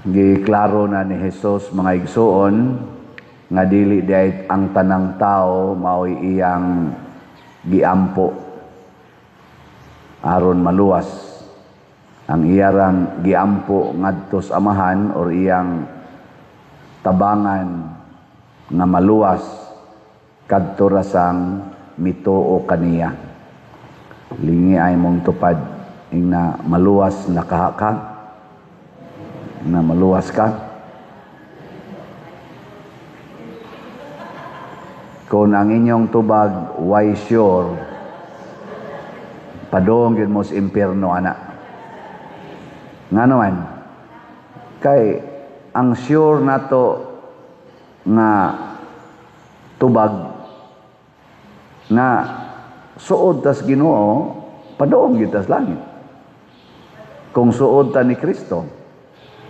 Giklaro na ni Jesus, mga igsuon, nga dili diay ang tanang tao mao'y iyang giampo aron maluwas. Ang iyarang giampo ngadto sa Amahan or iyang tabangan nga maluwas, kadto ra sang mituo kaniya. Lingi ay mong tupad, ingna, "Maluwas na ka ka?" Na maluwas ka? Kung ang inyong tubag why sure, padung gyud mo sa impierno ana. Nga naman, kay ang sure nato nga tubag nga suod tas Ginoo, padung gyud tas langit. Kung suod ta ni Kristo,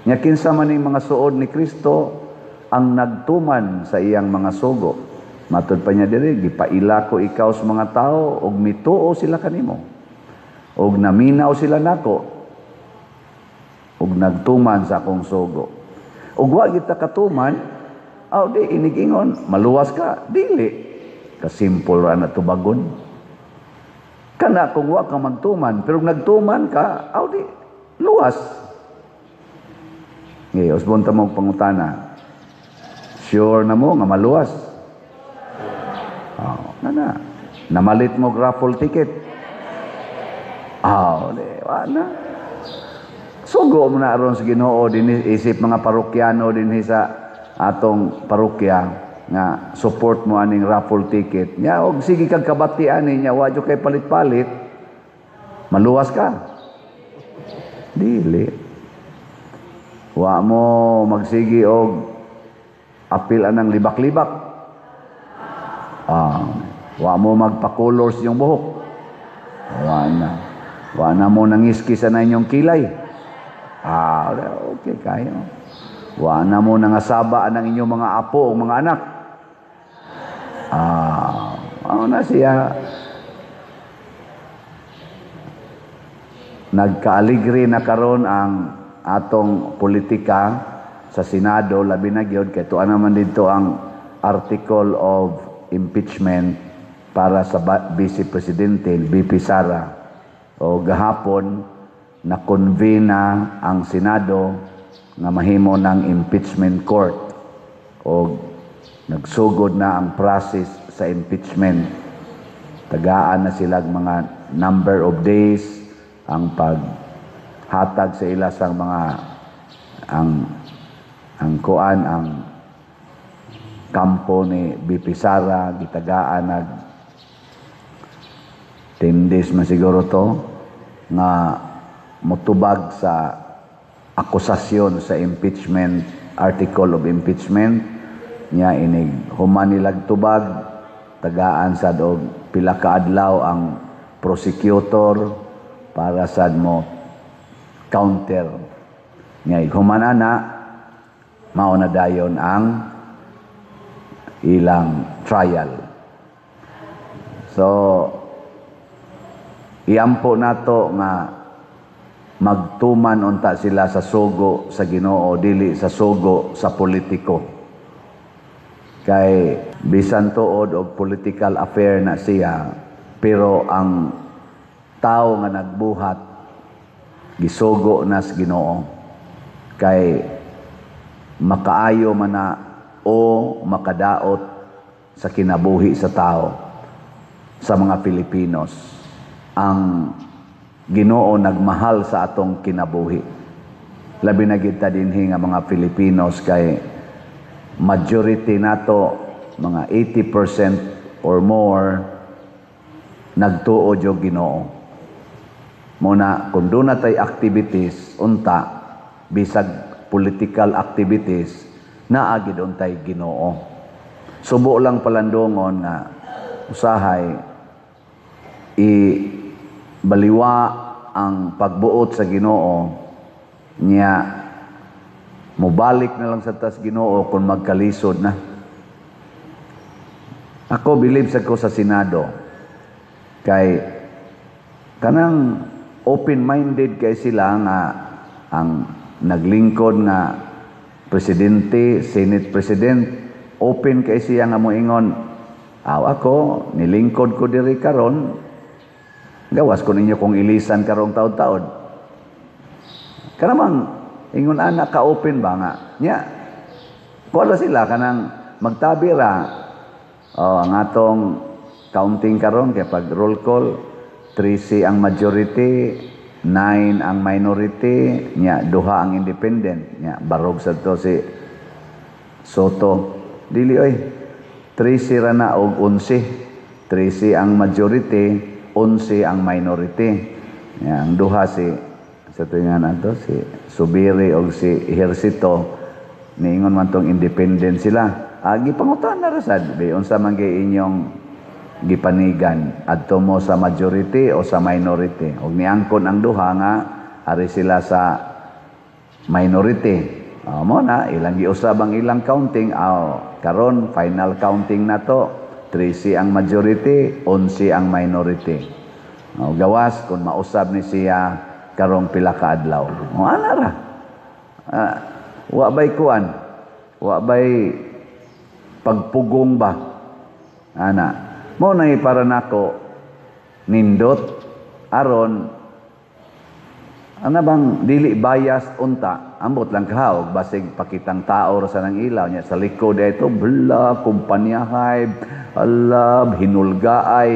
nya kinsa man ning mga suod ni Kristo? Ang nagtuman sa iyang mga sugo. Matud pa niya diri, "Gipaila ko ikaw sa mga tao ug mituo sila kanimo. Ug naminaw sila nako ug nagtuman sa akong sugo." Ug wa kita katuman, aw di inigingon, maluwas ka, dili. Kasimple ra na tubagon. Kana kung wa ka magtuman, pero nagtuman ka, aw di luwas. Ngay, usbon ta mo pangutana. Sure na mo nga maluwas? Oh, na na. Namalit mo raffle ticket? Oh, di, wa na. Sugo mo na aron sa Ginoo din, isip mga parokyano dinhi sa atong parokya nga support mo aning raffle ticket. Nya og sige kag kabati ani nya wa kay palit-palit, maluwas ka? Dili. Wa mo magsigi og apil anang libak-libak. Ah, wa mo magpa-color sa inyong buhok. Wa na. Wa na mo nangiski sa na inyong kilay. Ah, okay kayo. Wa na mo nangasaba ang inyong mga apo o mga anak. Ah, ano na siya. Nagkaaligri na karon ang atong politika sa Senado, labi na gyud kay tuan naman dito ang article of impeachment para sa Vice Presidente BP Sara. O gahapon na convene na ang Senado nga mahimo ng impeachment court o nagsugod na ang process sa impeachment. Tagaan na sila mga number of days ang paghatag sa ila sang mga ang kuan, ang kampo ni BP Sara, gitagaan nag 10 days man siguro to nga motubag sa akusasyon sa impeachment, article of impeachment niya. Inig human nilag tubag, tagaan sad og pila ka adlaw ang prosecutor para sad mo counter niya. Human ana, mao na dayon ang ilang trial. So iampo nato nga magtuman unta sila sa sugo sa Ginoo, dili sa sugo sa politiko, kay bisan tuod og political affair na siya, pero ang tao nga nagbuhat, gisugo na sa Ginoo, kay makaayo man na o makadaot sa kinabuhi sa tao, sa mga Pilipinos. Ang Ginoo nagmahal sa atong kinabuhi, labi na gid ta dinhi nga mga Filipinos, kay majority nato, mga 80% or more, nagtuo og Ginoo. Muna kung doon na tay activities unta, bisag political activities, naa gid untay Ginoo. Subo lang palandongon nga usahay i baliwa ang pagbuot sa Ginoo niya, mobalik na lang sa tas Ginoo kung magkalisod na. Ako, believe sa ko sa Senado kay kanang open-minded kay sila nga ang naglingkod nga presidente, Senate President, open kay siya nga moingon, "Aw, ako nilingkod ko diri karon, gawas ko ninyo kung ilisan karong taod-taod." Kanamang ingon ana ka open ba nga nya kuha sila kanang magtabi ra. Oh, ang atong counting karon kay pag roll call, 13 ang majority, 9 ang minority, nya duha ang independent, nya barog sa to si Sotto. Dili oy. 13 ra na og 11. 13 ang majority, 11 ang minority. Nya ang duha, si sa tuyo nga nato si Zubiri og si Ejercito, niingon man tong independent sila. Agi pangutan na ra sad, be, unsa man gyud inyong gipanigan, adto mo sa majority o sa minority? Og niangkon ang duha nga ari sila sa minority. Oh, mo na ilang giusab ang ilang counting. Oh, karon final counting na to, 13 ang majority, 11 ang minority. Oh, gawas kung mausab ni siya karong pila ka adlaw. Oh, ana ra. Wa bay kuan, wa bay pagpugong ba ana. Mo na para nako nindot aron ana bang dili bias unta. Ambot lang kahaog, basig pakitang tao ra sa nang ilaw nya, sa likod ito bla kumpanyahay alab hinulgaay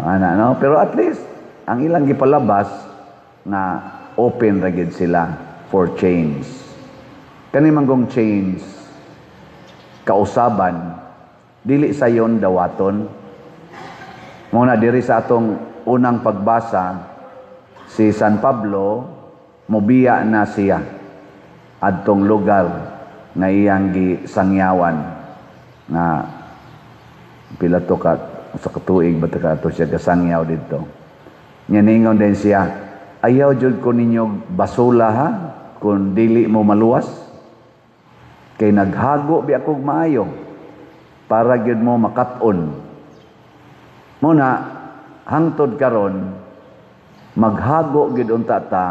ana, no? Pero at least ang ilang gipalabas nga open ra gid sila for change. Kani manggong change, kausaban, dili sayon dawaton. Muna diri sa atong unang pagbasa, si San Pablo mobiya na siya adtong lugar nga iyang gisangyawan nga pila to ka sa katuig ba ta ka siya gasangyaw didto. Nya ningon din siya, "Ayaw jud ko ninyo basula ha kung dili mo maluwas, kay naghago bi akog maayo para gyud mo makat-on." Muna hangtod karon maghago gyud unta ta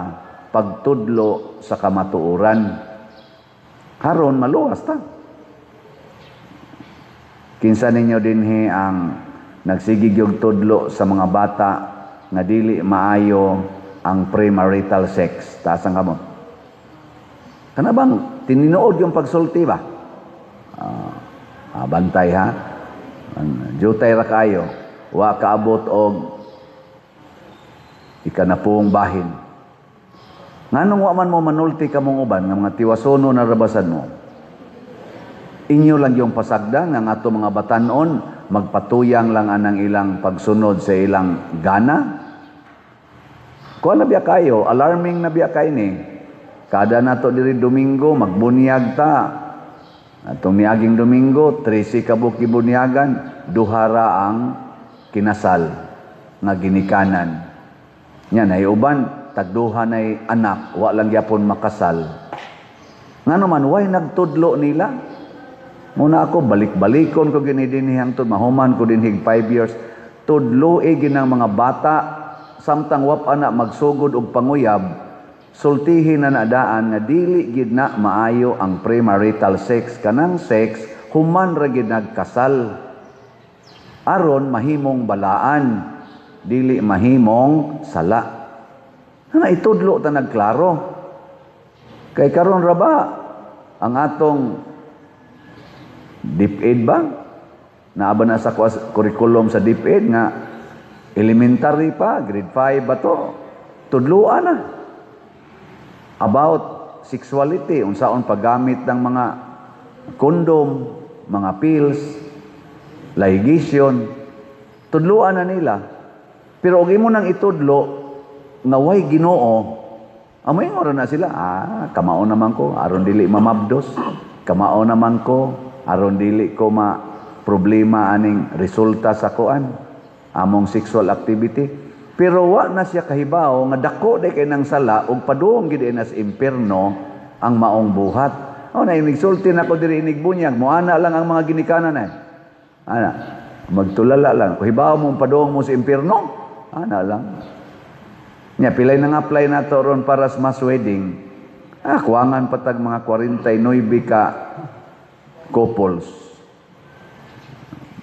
pagtudlo sa kamatuoran haron maluwas ta. Kinsa ninyo dinhi ang nagsige og tudlo sa mga bata nga dili maayo ang premarital sex? Taas ang kamot. Kana bang tinuod yung pagsulti ba? Bantay ha. Jutay ra kayo. Wa kaabot og ikanapung bahin. Nganong wa man mo manulti kamong uban nga mga tiwasono na rabasan mo? Inyo lang yung pasagdan nga ato mga batanon magpatuyang lang anang ilang pagsunod sa ilang gana. Kuha na biya kayo, alarming na biya kayo ni. Kada nato diri Domingo, magbunyag ta. Atong niaging Domingo, 13 ka buok gibunyagan, duhara ang kinasal nga ginikanan. Nya nay uban tagduha nay anak, wa lang gyapon makasal. Ngano man way nagtudlo nila? Muna ako balik-balikon ko gini dinhi hangtod mahuman ko dinhi 5 years. Tudloi ginang mga bata samtang wa pa na magsugod og panguyab, sultihin na nadaan nga dili gid na maayo ang premarital sex, kanang sex human ra gid nagkasal, aron mahimong balaan, dili mahimong sala. Na itudlo ta nagklaro. Kay karon ra ba ang atong DepEd ba? Naaba na sa curriculum sa DepEd nga elementary pa, grade 5 ba to? Tudloan na about sexuality, unsaon paggamit ng mga kondom, mga pills, ligation. Tudloan na nila. Pero og imo nang itudlo nga way Ginoo, amoy ra na sila, "Ah, kamao naman ko, aron dili mamabdos, kamao naman ko, aron dili ko ma problema aning resulta sa kuan, among sexual activity." Pero wa na siya kahibaw nga dako day kay nang sala ug padung gid na sa impierno ang maong buhat. Oh, na inigsulti na ko diri inigbunyag, moana lang ang mga ginikanan ay. Ana, magtulala lang. Kung hibaw mo padung mo sa impierno, ana lang. Nya pilay nang apply na to ron para sa mass wedding. Ah, kuwangan patag mga 49 ka couples.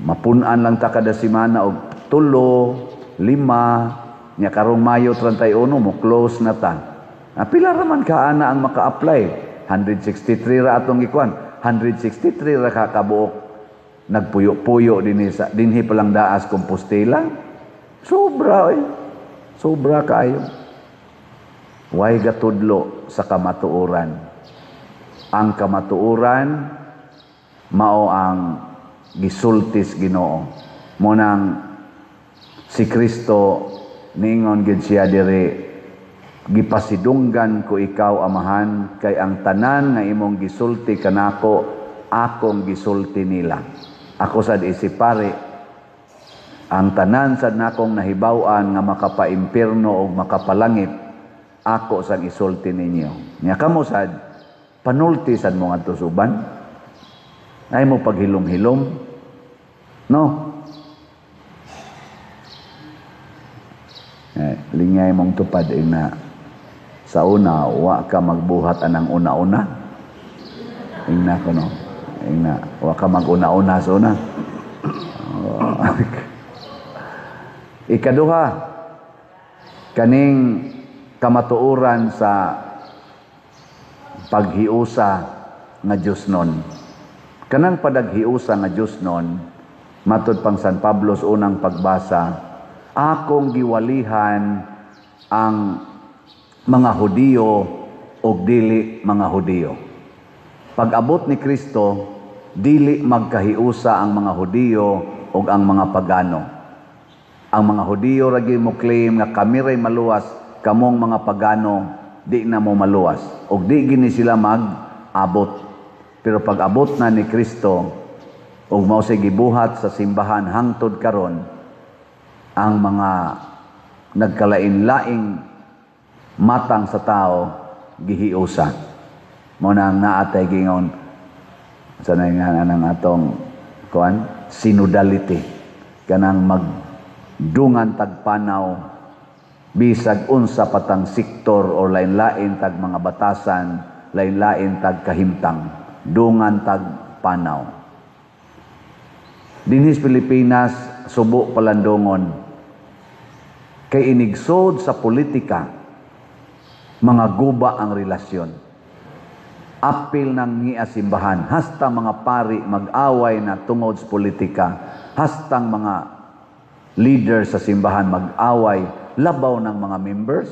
Mapunan lang ta kada semana og tulo, lima, nya karong Mayo 31 mo close na ta. Ah, pila ra man ka ana ang maka-apply? 163 ra atong gikuan. 163 ra ka kabuok nagpuyo-puyo dinhi sa dinhi pa lang daas Compostela. Sobra eh. Sobra kaayo. Way gatudlo sa kamatuoran. Ang kamatuoran mao ang gisultis Ginoo. Mao nang si Kristo niingon gid siya diri, "Gipasidunggan ko ikaw, Amahan, kay ang tanan nga imong gisulti kanako, akong gisulti nila." Ako sad isip pari, ang tanan sad nakong nahibaw-an nga makapaimpierno o makapalangit, ako sang isulti ninyo. Nya kamo sad, panulti sad mo ngadto sa uban. Ay mo paghilom-hilom. No? Eh, lingay mong tupad ina. Sa una, wa ka magbuhat anang una-una. Ingna ko no. Ingna, wa ka mag-una-una sa una. Oh. Ikaduha, kaning kamatuoran sa paghiusa nga Diyos nun. Kanang padaghiusa nga Diyos nun, matud pang San Pablo sa unang pagbasa, akong giwalihan ang mga Hudiyo og dili mga Hudiyo. Pag-abot ni Kristo, dili magkahiusa ang mga Hudiyo og ang mga pagano. Ang mga Hudiyo ra gyud mo claim nga kami ray maluwas, kamong mga pagano di na mo maluwas. Og di gini sila mag-abot. Pero pag-abot na ni Kristo ug mao say gibuhat sa simbahan hangtod karon, ang mga nagkalain-laing matang sa tao gihiusa. Mao na ang naatay gingon sa nga nang atong kuan synodality, kanang magdungan tagpanaw bisag unsa patang sektor o lain-lain tag mga batasan, lain-lain tag kahimtang, dungan tag panaw. Dinhis Pilipinas subo palandongon kay inigsod sa politika, mga guba ang relasyon. Apil ng ngia simbahan, hasta mga pari mag-away na tungod sa politika, hastang mga leader sa simbahan mag-away, labaw ng mga members.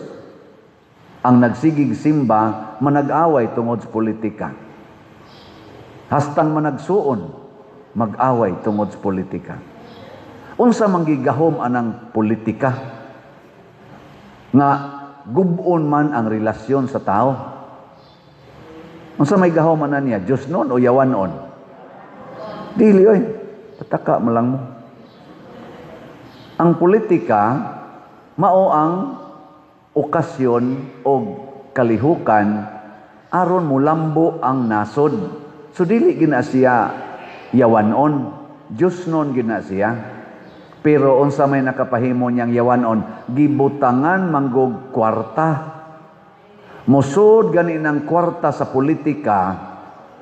Ang nagsigig simba, manag-away tungod sa politika. Hastang managsuon, mag-away tungod sa politika. Unsa man gigahom anang politika? Nga gubon man ang relasyon sa tao. Unsa may gahom ana niya? Diyos noon o yawan noon? Dili oy. Pataka mo lang mo. Ang politika mao ang okasyon o kalihukan aron mulambo ang nasod. So dili gina siya yawanon, Diyos noon gina siya. Pero unsa may nakapahimo niyang yawanon, gibutangan manggog kwarta. Musod gani ng kwarta sa politika,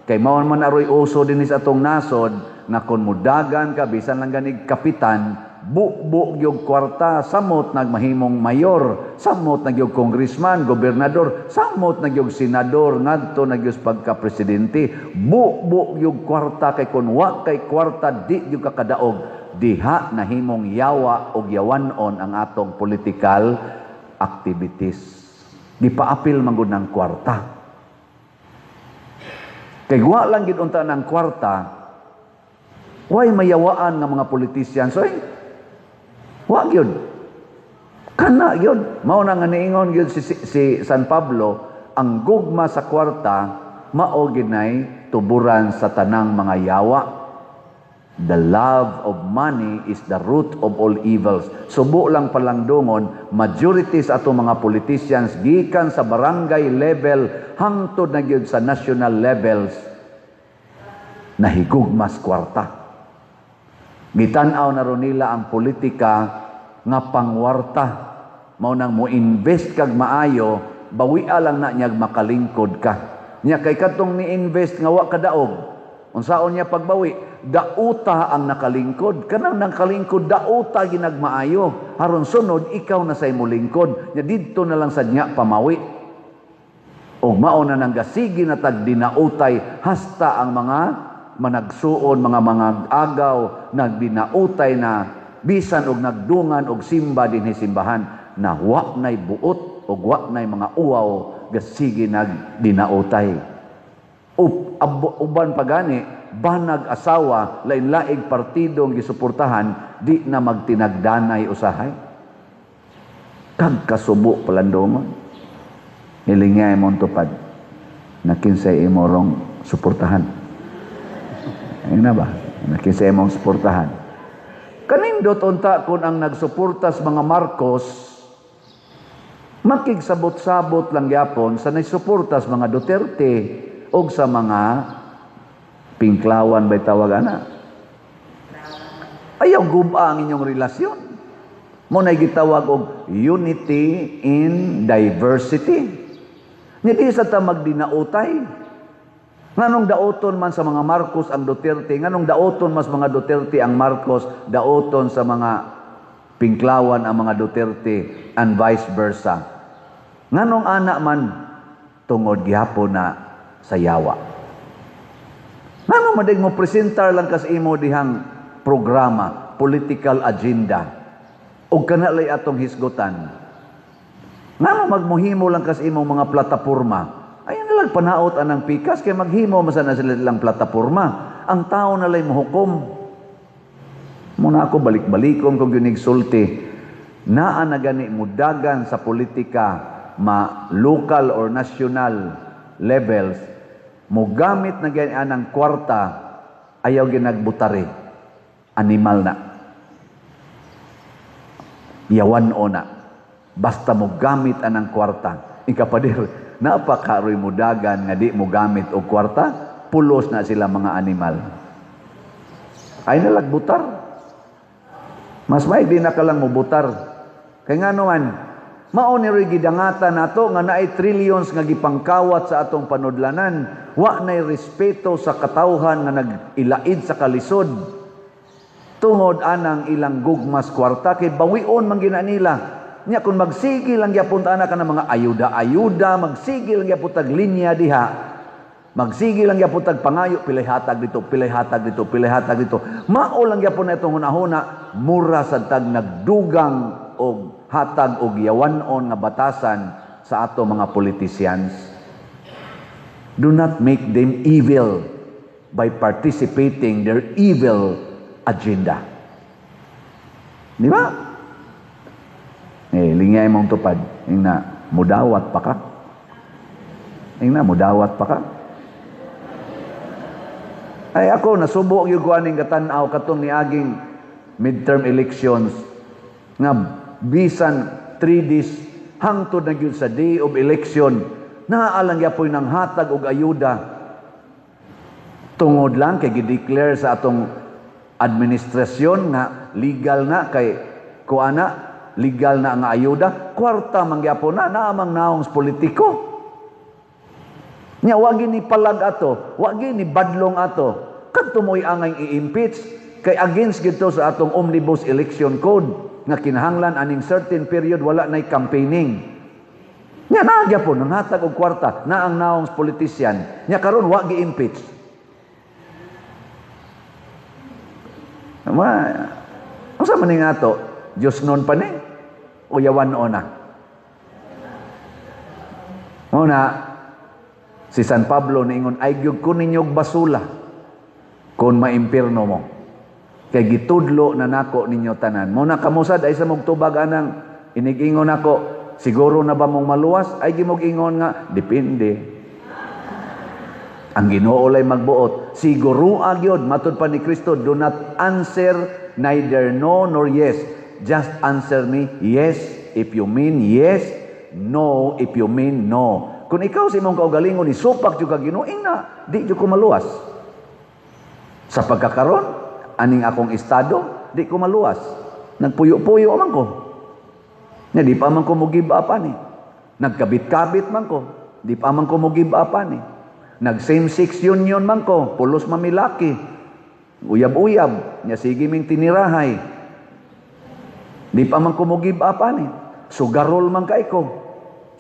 kay mao man aroy uso dinhi sa atong nasod nga kon mudagan ka bisan lang ganig kapitan, bubo gyud kwarta, samot nagmahimong mayor, samot na gyud congressman, gobernador, samot na gyud senador, ngadto na gyud pagka-presidente, bubo gyud kwarta kay kun wa kay kwarta di gyud ka kadaog. Diha nahimong yawa og yawanon ang atong political activities. Gipaapil man gud ng kwarta. Kay wa lang gid unta ng kwarta, way mayawaan nga mga politicians. Oy, wa gyud. Kana gyud. Mao na nga niingon gyud si San Pablo, ang gugma sa kwarta mao ginay tuburan sa tanang mga yawa. The love of money is the root of all evils. Subo lang palang dungon, majority sa atong mga politicians gikan sa barangay level hangtod na gyud sa national levels nahigugmas kwarta. Gitan-aw na ron nila ang politika nga pangwarta. Mao nang mo-invest kag maayo Bawia lang na niyag makalingkod ka. Nya kay katong ni-invest nga wa kadaog, unsaon niya pagbawi? Dauta ang nakalingkod. Kanang nakalingkod, dauta ginagmaayo. Haron sunod, ikaw na sa imo lingkod. Nya didto na lang sa niya pamawi. Og mao na nang gasigi na tag dinautay hasta ang mga managsuon, mga agaw, nagdinautay na bisan og nagdungan og simba dinhi simbahan na wa nay buot og wa nay mga uwaw, gasigi nagdinautay. Uban pagani banag asawa, lain-laing partido ang gisuportahan, di na magtinagdanay usahay. Kag kasubo palandongon. Hilingay mong tupad na kinsay imorong suportahan. Ayun na ba? Na kinsay imong suportahan. Kanindot unta kung ang nagsuportas mga Marcos makigsabot-sabot lang gyapon sa nagsuportas mga Duterte og sa mga Pinklawan bay tawag ana. Ayaw guba ang inyong relasyon. Mo na gitawag og unity in diversity. Hindi sa ta magdinautay. Nganong daoton man sa mga Marcos ang Duterte, nganong daoton mas mga Duterte ang Marcos, daoton sa mga Pinklawan ang mga Duterte, and vice versa. Nganong ana man, tungod gihapon na sa yawa. Nganong madig mo presentar lang kas imo dihang programa, political agenda, ug kana lay atong hisgutan. Ngano magmuhimo lang kas imong mga plataporma? Ay nalag panaot anang pikas kay maghimo man na sila lang plataporma. Ang tao na lay mohukom. Muna ako balik-balikon kung sulti. Naa na gani mudagan sa politika ma local or national levels, mogamit na gani anang kwarta, ayaw ginagbutari. Animal na. Yawan o na. Basta mo gamit anang kwarta. Ikapadir, napakaroy mudagan nga di mo gamit og kwarta, pulos na sila mga animal. Ay nalagbutar. Mas may di na ka lang mubutar. Kay nga naman, mao ni roy gidangatan nato nga naay trillions nga gipangkawat sa atong panudlanan, wa nay respeto sa katawhan nga nag-ilaid sa kalisod. Tungod anang ilang gugmas kwarta kay bawion man gina nila. Nya kung magsige lang gyapon ta ka ng mga ayuda-ayuda, magsige lang gyapon tag linya diha. Magsige lang gyapon tag pangayo, pilay hatag dito, pilay hatag dito, pilay hatag dito. Mao lang gyapon na itong hunahuna, mura sad tag nagdugang og hatag og yawan-on nga batasan sa ato mga politicians. Do not make them evil by participating their evil agenda. Di ba? Eh, lingay mong tupad. Ingna, mudawat pa ka. Ingna, mudawat pa ka. Ay ako, nasubo gyud ko aning katan-aw katong niaging midterm elections nga bisan 3 days hangtod na gyud sa day of election, naalang gyapoy ng hatag og ayuda tungod lang kay gi-declare sa atong administrasyon nga legal na kay kuana, legal na ang ayuda, kwarta man gyapon na naamang naong sa politiko. Nya wagi ni palag ato, wagi ni badlong ato, kadto mo'y angay i-impeach kay against gito sa atong Omnibus Election Code nga kinahanglan aning certain period wala nay campaigning. Nya naa gyapon nanghatag og kwarta na ang naong sa politician. Nya karon wa gi-impeach. Ma, unsa man ning ato? Diyos nun pa ni o yawan o na? Muna, si San Pablo niingon, ay gyud ko ninyog basula kung maimpirno mo. Kay gitudlo na nako ninyo tanan. Muna kamusad ay sa mong tubag anang inigingon nako, siguro na ba mong maluwas? Ay gimog-ingon nga, depende. Ang Ginoo lay magbuot. Siguro agyod, matud pa ni Kristo, do not answer neither no nor yes. Just answer me yes if you mean yes, no if you mean no. Kung ikaw sa imong kaugalingon isupak jud ka Ginoo, ingna, di jud ko maluwas. Sa pagkakaron, aning akong estado, di ko maluwas. Nagpuyo-puyo man ko. Nya di pa man ko mo give up ani. Nagkabit-kabit man ko. Di pa man ko mo give up ani. Nag same-sex union man ko, pulos mamilaki. Uyab-uyab, nya sige ming tinirahay. Di pa man ko mo give up ani. Sugarol man kay ko.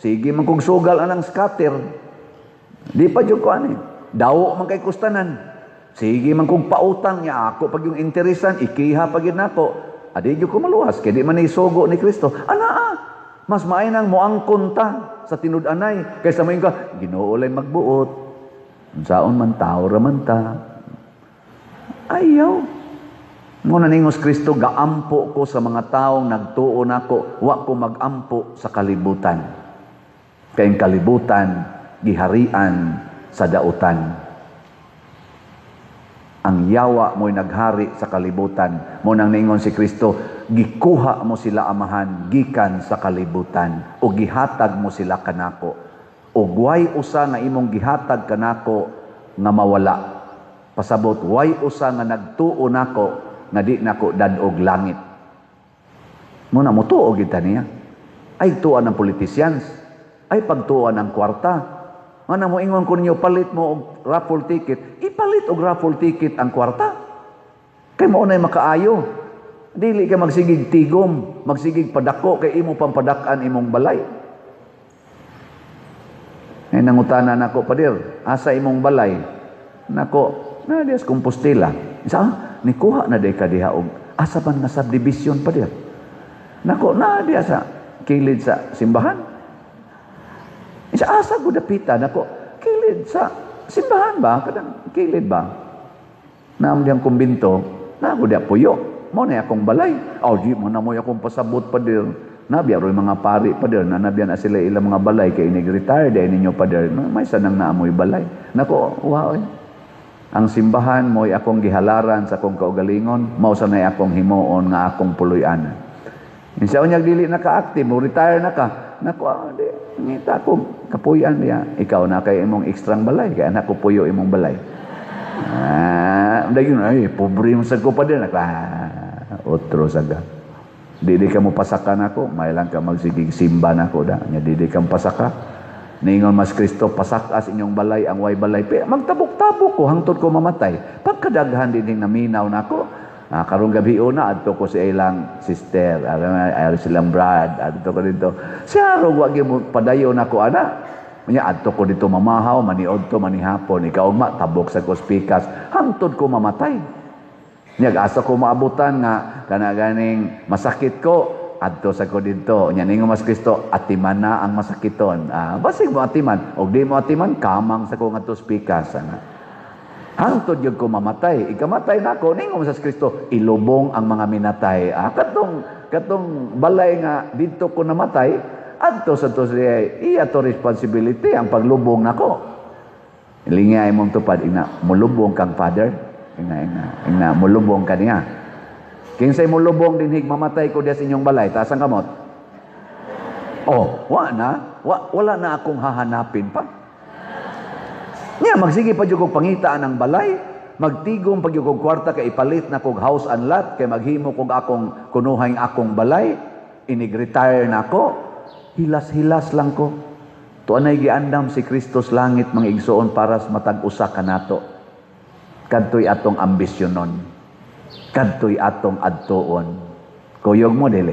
Sige man kog sugal anang scatter. Di pa jud ko ani. Dawo man kay kustanan. Sige man kog pautang niya ako pag yung interesan, ikiha pag yun nako. Adi jud ko maluwas kay di man isugo ni Kristo. Ana ah, mas maay nang moangkon ta sa tinud-anay kaysa moingon ka, Ginoo lay magbuot. Unsaon man, tao ra man ta. Ayaw. Mo na ningos Kristo, gaampo ko sa mga taong nagtuo nako, wa ko magampo sa kalibutan. Kay ang kalibutan giharian sa dautan. Ang yawa mo'y naghari sa kalibutan. Mo nang ningon si Kristo, gikuha mo sila, Amahan, gikan sa kalibutan o gihatag mo sila kanako. O way usa nga imong gihatag kanako nga mawala. Pasabot, way usa nga nagtuo nako nga di nako dad-og langit. Mo na motuo gid ta niya. Ay tuan ng politicians, ay pagtuan ng kwarta. Nga na mo ingon ko ninyo, palit mo og raffle ticket, ipalit og raffle ticket ang kwarta. Kay mao nay makaayo. Dili ka magsigig tigom, magsigig padako kay imo pampadak-an imong balay. Ay nangutana nako, "Pader, asa imong balay?" Nako, na dias Compostela. Isa, ah, nikuha na day ka diha og asa man nga subdivision, pader? Nako, na diya sa kilid sa simbahan. Isa, asa ko dapita? Nako, kilid sa simbahan ba? Kadang kilid ba? Naam diyang kumbinto, na ako diya puyo. Mo na akong balay. Oh, di mo na mo akong pasabot, pader. Nabiya ro'y mga pari, pader, na nabiya na sila ilang mga balay kay inig-retire dahil ninyo, pader. May sanang naamoy balay. Nako, wow eh. Ang simbahan mo'y akong gihalaran sa akong kaugalingon, mao sanay akong himuon nga akong puloy-anan. Insa unyag dili na ka-active, mo retire na ka. Nako, ah, di, ngita ko kapuyan diya. Ikaw na kay imong ekstrang balay, kay anak ko puyo imong balay. Ah, dayon ay pobre mo sad ko, pader. Nako, ah, otro saga. Dili ka mo pasaka nako, may lang ka magsigig simba nako da. Nya dili ka pasaka. Ningon mas Kristo, pasakas inyong balay ang way balay. Pero magtabok-tabok ko hangtod ko mamatay. Pagkadaghan din naminaw nako. Ah, karong gabi una adto ko sa ilang sister, ay silang brad, adto ko dito. Siya ro wa gyud mo padayon nako ana. Nya adto ko dito mamahaw, maniod to manihapon, ikaw ugma tabok sa pikas hangtod ko mamatay. Nya asa ko maabutan nga kana ganing masakit ko, adto sa ko dito. Nya ningon mas Kristo, atiman na ang masakiton. Ah, basig mo atiman, og di mo atiman, kamang sa ko ngadto pikas ana. Hangtod gyud ko mamatay. Ikamatay nako, ningon sa Kristo, ilubong ang mga minatay. Ah, katong katong balay nga didto ko namatay, adto sa to siya, iya to responsibility ang paglubong nako. Lingay imong tupad, ina, mulubong kang father. Ina, ina, ina, mulubong ka niya. Kinsay mulubong dinhig mamatay ko diya sa inyong balay, taas ang kamot. Oh, wa na. Wa, wala na akong hahanapin pa. Nya, magsige pa jud kog pangitaan ang balay, magtigom pag kog kwarta kay ipalit na kog house and lot, kay maghimo kog akong kunuhay akong balay, inig-retire na ako, hilas-hilas lang ko. Tuanay giandam si Kristo sa langit, mga igsoon, para sa matag usa kanato. Kadto'y atong ambisyonon. Kadto'y atong adtuon. Kuyog mo dili.